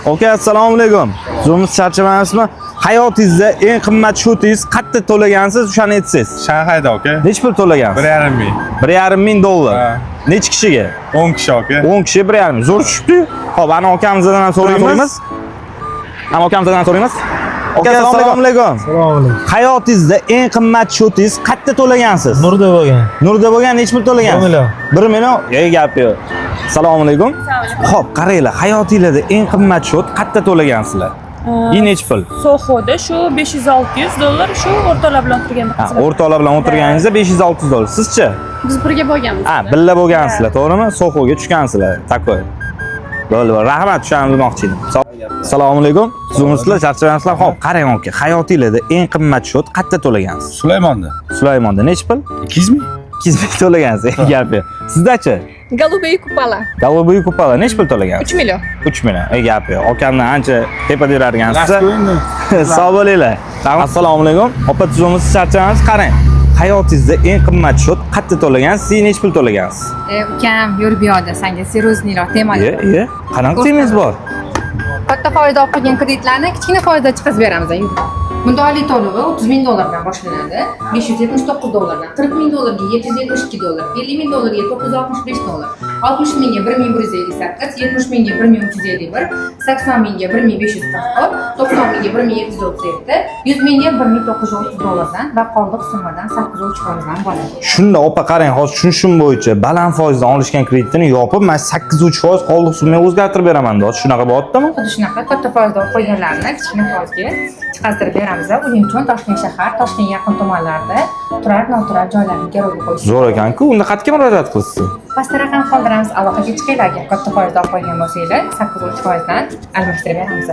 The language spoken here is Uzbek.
Aka, assalomu alaykum. Zo'miz, charchamayapsizmi? Hayotingizda eng qimmat счёт ingiz qayerda to'lagansiz, o'shani aytsangiz. Shanxayda, aka. Nechi pul to'lagansiz? 1,5 ming. 1,5 ming dollar. Ha. Nechi kishiga? 10 kishi, aka. 10 kishi 1,5. Zo'r tushibdi. Xo'p, ana akamizdan ham so'raymiz. Ana akamizdan ham so'raymiz. Aka, assalomu alaykum. Assalomu alaykum. Hayotingizda eng qimmat счёт ingiz qayerda to'lagansiz? Nurda bo'lgan. Nurda bo'lgan, nechi pul to'lagansiz? 1 million. 1 million? Ey, gap yo'q. Assalomu alaykum. Xo'p, qaranglar, hayotingizda eng qimmat счёт qayerda to'lagansizlar? И nechi pul? Soxoda shu 500-600 dollar, shu o'rtoqlar bilan o'tirganda. Ha, o'rtoqlar bilan o'tirganingizda 500-600 dollar. Sizchi? Biz birga bo'lganmiz. Ha, birga bo'lgansizlar, to'g'rimi? Soxoga tushgansizlar. Такой. Bo'ldi, bo'ldi. Rahmat, tushani bilmoqchi edim. Assalomu alaykum. Tuzukmisizlar, charchamayapsizlar? Xo'p, qarang aka, hayotingizda eng qimmat счёт qayerda to'lagansiz? Sulaymonda. Sulaymonda nechi pul? 200 ming. 200 ming to'lagansiz, ey, gap yo'q. Sizdachi? Голубые купола. Голубые купола nechi pul to'lagansiz? 3 million. 3 million. Ey, gap yo'q. Okamdan ancha tepada yurargansiz. Sog' bo'linglar. Assalomu alaykum. Opa, tuzukmisiz, charchamayapsiz? Qarang. Hayotingizda eng qimmat счёт qayerda to'lagansiz? Siz nechi pul to'lagansiz? E, ukam, yur bu yoqda, sanga серьезный roq tema. Iye, iye. Qanaqa temangiz bor? Katta foizda olib qo'ygan kreditlarni kichkina foizda chiqazib beramiz. Yur. Bunda oylik to'lovi 30 ming dollardan boshlanadi. 579 dollardan, 40 ming dollarga 772 dollar, 50 ming dollarga 965 dollar, 60 mingga 1158, 70 mingga 1351, 80 mingga 1544, 90 mingga 1737, 100 mingga 1930 dollardan va qoldiq summadan 8,3 foizdan bo'ladi. Shunda opa, qarang, hozir tushunishim bo'yicha baland foizdan olishgan kreditini yopib, man 8,3% qoldiq summaga o'zgartirib beraman hozir. Shunaqa bo'lyaptimi? Xuddi shunaqa, katta foizda olib qo'yganlarni kichkina foizga chiqazdirib beramiz. Buning uchun Toshkent shahar, Toshkent yaqin tumanlarida turar, noturar joylarni garovga qo'yish. Zo'r ekan-ku. Unda qayerga murojaat qilasiz? Pastda raqam qoldiramiz, aloqaga chiqinglar. Agar katta foizda olib qo'ygan bo'lsanglar, 8,3 foizdan almashtirib beramiz.